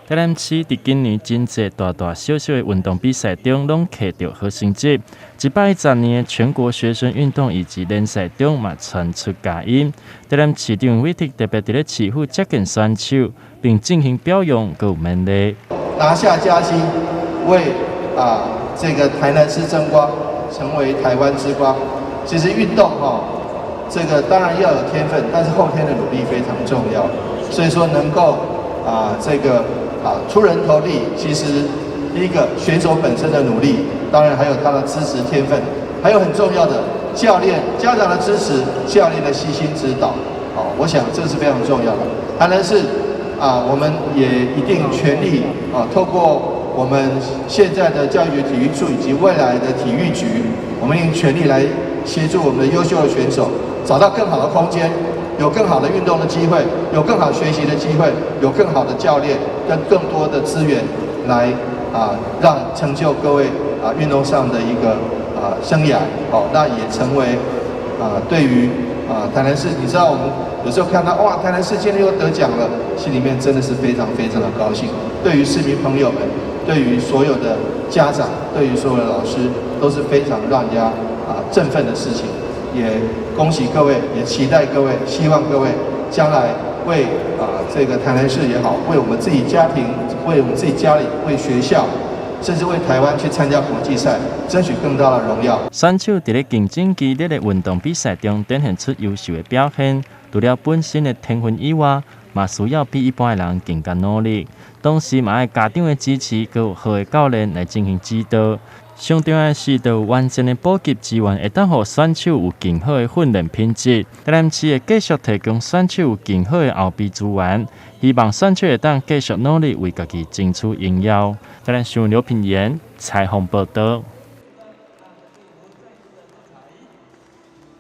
台南市佇今年真濟大大小小的運動比賽中，攏摕著好成績。110年的全國學生運動以及聯賽中嘛傳出佳音。台南市長韋特特別佇咧市府接見選手，並進行表揚，閣有勉勵。拿下佳績，為這個台南市爭光，成為台灣之光。其實運動哈，這個當然要有天分，但是後天的努力非常重要。所以說能夠這個出人頭地，其實第一個選手本身的努力，當然還有他的資質天分，還有很重要的教練、家長的支持、教練的悉心指導。好，我想這是非常重要的。台南市我們也一定全力透過我們現在的教育局體育處以及未來的體育局，我們應全力來協助我們的優秀的選手找到更好的空間，有更好的運動的機會，有更好學習的機會，有更好的教練跟更多的資源來讓成就各位運動上的一個生涯。好，那也成為對於台南市，你知道我們有時候看到哇，台南市今天又得獎了，心裡面真的是非常非常的高興。對於市民朋友們，對於所有的家長，對於所有的老師，都是非常讓人家振奮的事情。也恭喜各位，也期待各位，希望各位將來為這個台南市也好，為我們自己家庭，為我們自己家裡，為學校，甚至為台灣去參加國際賽，爭取更大的榮耀。選手佇咧競爭激烈的運動比賽中展現出優秀的表現，除了本身的天分以外，嘛需要比一般的人更加努力。同時嘛愛家長的支持，閣有好的教練來進行指導。上重要的是，著有完善的補給資源，會當予選手有更好的訓練品質。台南市會繼續提供選手有更好的後備資源，希望選手會當繼續努力，為家己爭取榮耀。台南新聞劉品言採訪報導。